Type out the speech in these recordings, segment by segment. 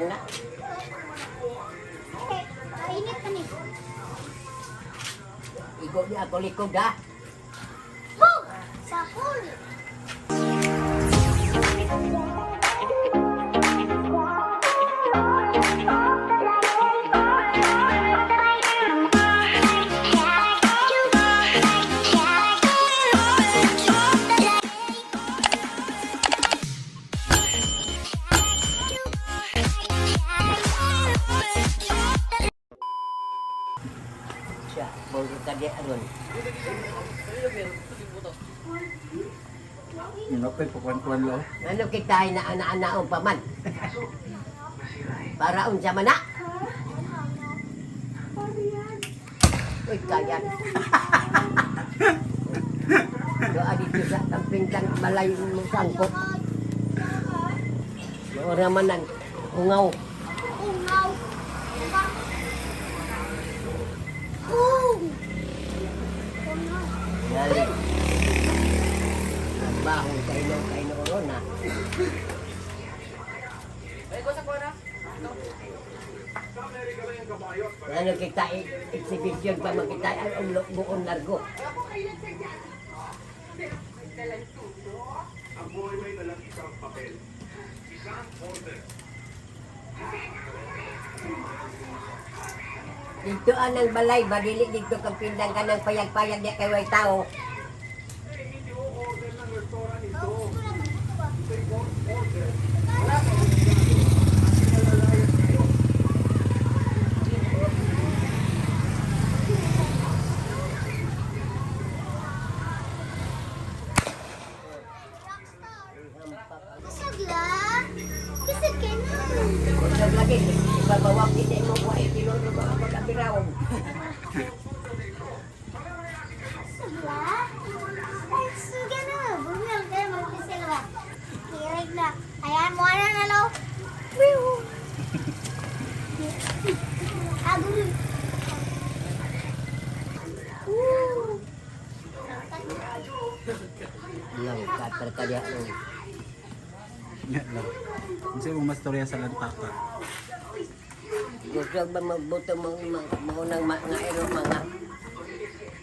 Na. Eh, kainit ka ni. Igo niya ako likod ha. Boom! Sa pool. Siya, bawal ka di aron. Yun ako, ipakuan-kuan lo. Ano kita ay naana-anaong pa man? Para unsa man na? Uy, kaya. Doa dito sa tamping kang balay mo sangkot. Maura man ang ungaw. Ungaw. Boom! Ungaw. Ngali. Nagbahong kaino kaino ron ha. Ano kita exhibition pa makita ang buong largo. Dito anang balay, badili dito kang pindang ka ng payag-payag di kay way tao. Kusog la. Kusog ka na. Kusog lagi, ibabawag kita mo wa kilo ng mga pagkabirawong. Kusog la. Ay, kusog ka na. Bumil kayo magpisil ba? Kirig na. Ayan, mo na na lo. Wiw. Agul. Woo. Lang katar kaya nung Yan lang. Ang sa'yo mong mastorya sa lantaka. gusto ba magbuto mo mo nang mga ero mga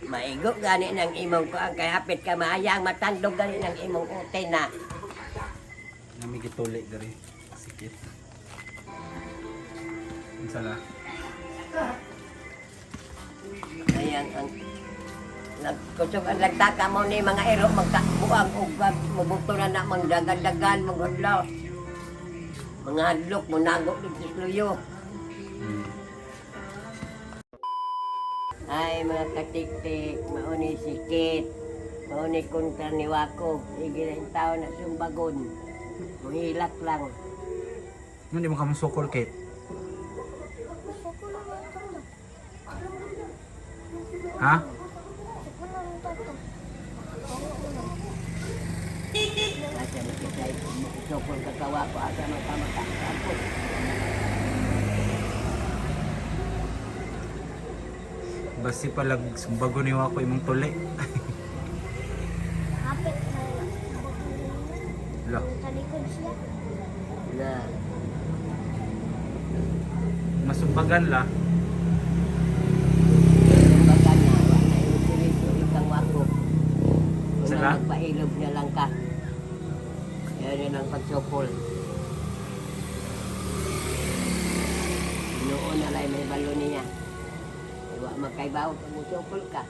maigo gani ng imong ko ang kay hapit ka maayang matandog gani ng imong ute na. Nami gituli diri. Sikit. Unsa la? Ayang ang nagkusog ang lagtaka mo ni mga ero magkabuang og mabuto na na mangdagan-dagan manghudlaw. Mga hadlok mo nago dito sa luyo. Ay mga katiktik, mauni sikit, mauni kontra ni Wako, sige na yung tao na sumbagon. Muhilak lang. Hindi mo ka masukol, Kate. Ha? Asa makita sukol kakawa ko, asa man ka makakapot. Basi palag sumbago ni ako imong tuli. Hapit na. La. Talikod siya. Na, Masumbagan la. sumbagan na, wa na yung suri-suri kang Wako. Kung Sala? magpailog na lang ka. Yan yun ang pagsukol. Noon na lang may balo niya. Iwa magkaibaw pag musukol ka.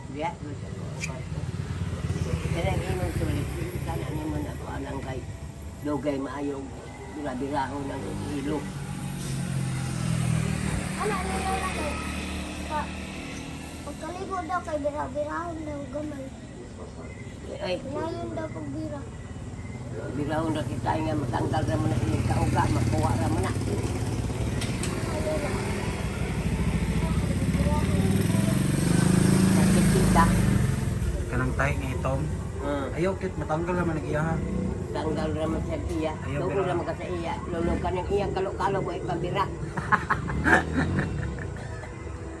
Diya, kaya ang imong sulit, sana nimo na ako anang kay dugay maayo bira-biraho ng ilo. Ano, ano na lang eh. Pa, pagkaligo daw kay bira-birahon daw gamay. Ay, Pinayon daw pagbira. birahon ra kita nga matanggal ra mo na imong kauga, makuha ra mo na. Ano na. Sakit kita. Kanang tahi nga itom. Ayaw, Kate. Matanggal naman ang iya ha. Tanggal ra man siya iya. Ayaw, Duol bira. ra man ka sa iya. Lulong ka ng iyang kalo-kalo mo ipabira.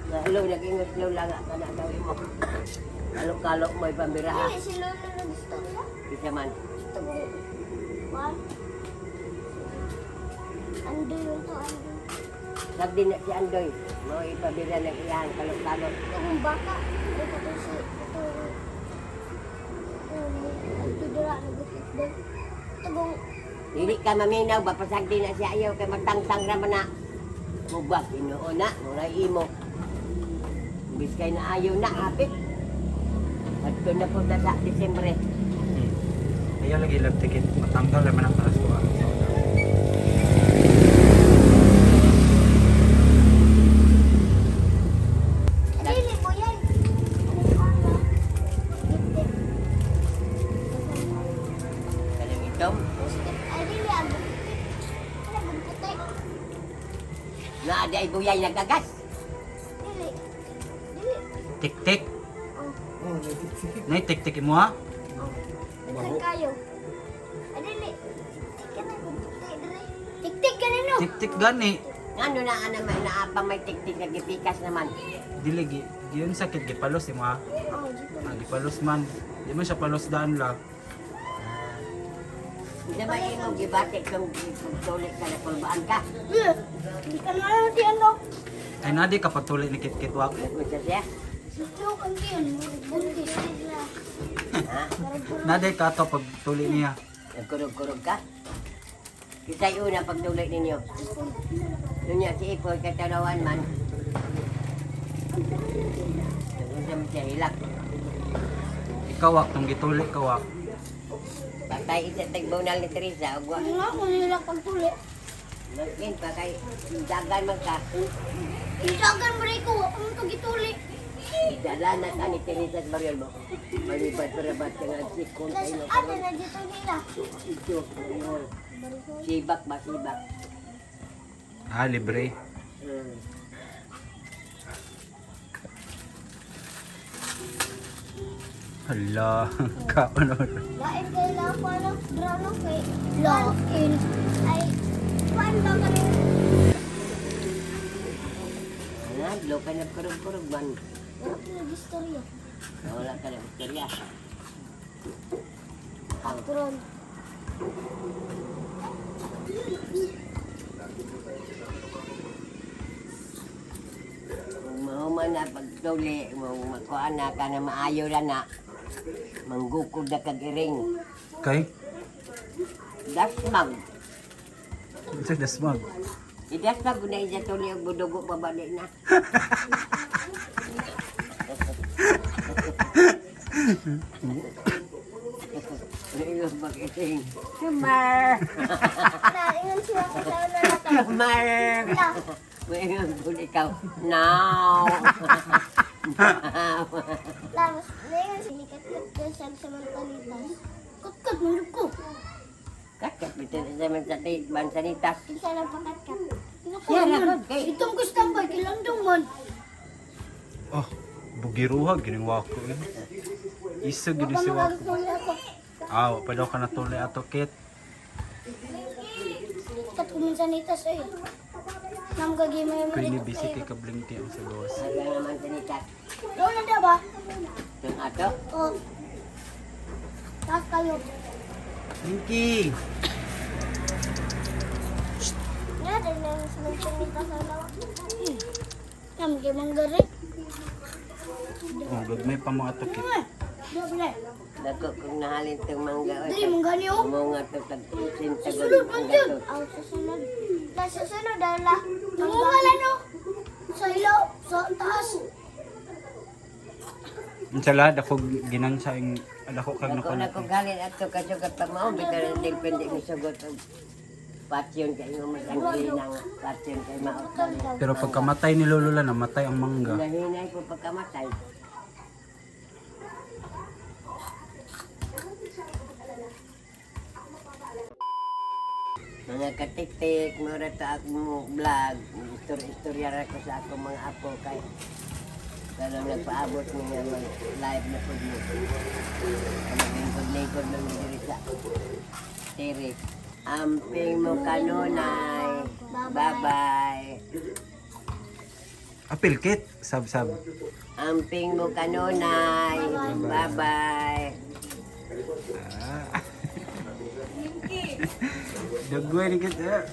Lalo, nag-ingot lola nga ka na daw imo. Kalo-kalo mo'y pambira. Dili si Lolo nag-istorya. Isa man. Ito ko. One. Ando yun to, ando. Sagdi na si Andoy. Mo'y pabira ng iyahan kalo-kalo. Ito kong bata. Ito to si, ito. Ito dira, nag-football. Ito kong, Dili ka maminaw, bapasagdi na siya ayaw kay magtangtang raman na. Mugwag, Ginoo na, muray imo. Imbis kay na ayaw na, hapit. Adto na po na sa Disyembre. Ayaw lagi love ticket. Matanggal naman ang paras ko. Ah. dili mo yan. Ano yung Kanang itom, Ay, dili, ang puti. Ano, ang puti? na di ay buyay nagagas. Dili. Dili. Tik-tik. Oh, Nay, tik-tik mo ha? oh. Daghan kayo. Ay, dili. Tik ka na, ang puti, dili. Tik-tik ganino. Tik-tik gani. Ngano na ana may naapa may tiktik nagipikas naman. Dili, gi, yun sakit, gipalos mo ha? Oh, dito. Ah, gipalos man. Di man siya palos daan la. Hindi may imo gibati kung tulik ka na kulbaan ka. Eh, Hindi ka na alam si ano. Ay, nadi kapag tuloy ni Kit-Kit wak. Nagpunta siya. Joke ang yun. Buntis. Ha? Nadi ka to pag tuloy niya. Nagkurog-kurog ka? Kisa'y una pagtuloy ninyo. Nunya si Ipoy katanawan man. Nagpunta mo siya hilak. Ikaw wak, tong gituli ka wak. Patay isa tagbunal ni Teresa. Ugwa. Ano nga kung nila pagtuli. Magin pa kay dagan man ka. Isagan mo rin ko. Ano ito gituli? Dala na ka ni Teresa sa baryo mo. Malibat rabat ka nga si kung Tapos kayo. ate na dito nila. Ito. Ayun. Sibak ba sibak? Ah, libre. Hala, kaon. Lain kay lang ko ano. Drano kay. Lain. Ay. Kuan ba kami? Ano, ka na kurog-kurog man. Wala ko nag-istorya. Wala ka na istorya. Akron. Kung mahuman na pagtuli, magkuhan na ka na maayo na na, manggukod na kag iring. Kay? Dasmag. Unsa dasmag? Idasmag na isa tuli ang budugo babalik na. Ayun, mag-iring. Summer! Naingon siya ko sa una na to. Summer! La. Ngayon po ikaw. Now! Tapos, naingon siya. Nikat-kat ka siya sa mantalitas. Kat-kat, nulog ko. Kakat, bitin sa mansanitas. Kinsa lang pakat-kat. Siya na, good kay. Itong gusto ba, kilandong man. Oh, bugiruha gining wako eh. Isa gid Baka si wako. makakatuli ako. Ah, wa pa daw ka natuli ato Kit. Kat kuminsanitas eh. Nam gagimay mo Kay ni dito busy kayo. kay kablingti ang sa gawas. Hanggang na mansanitas. Doon na ba? Itong ato. Oh. Taas kayo. Pinky. Nga, dahil na yung mansanitas sa lawa. Nam gimang gari. Oh, gagmay pa mo ato Kit. Doble. Dako kung nahalin itong mangga. oy. Dili mong gani oh. Umunga ito tag-sinta. Susunod man dyan. Oh, susunod. La, susunod la. Tumunga lang no. Sa ilaw, sa taas. Unsa la dako ginansa ing dako kag Dako na nakuha. kong halin ato kasugat pag mao bitan ang depende ni sugot og pasyon kay mo mas ang hinang pasyon kay mao. Pero pagkamatay ni Lolo la namatay ang mangga. Nahinay po pagkamatay. Mga katiktik, mura to akong vlog. Istorya-istorya ra ko sa akong mga apo kay pero nagpaabot niya mag live na po mo. Lingkod-lingkod lang diri sa tirik. Amping mo kanunay. Bye-bye. Apil Kit, sab sab. Amping mo kanunay. Bye-bye. Ah. Dagway ni kita.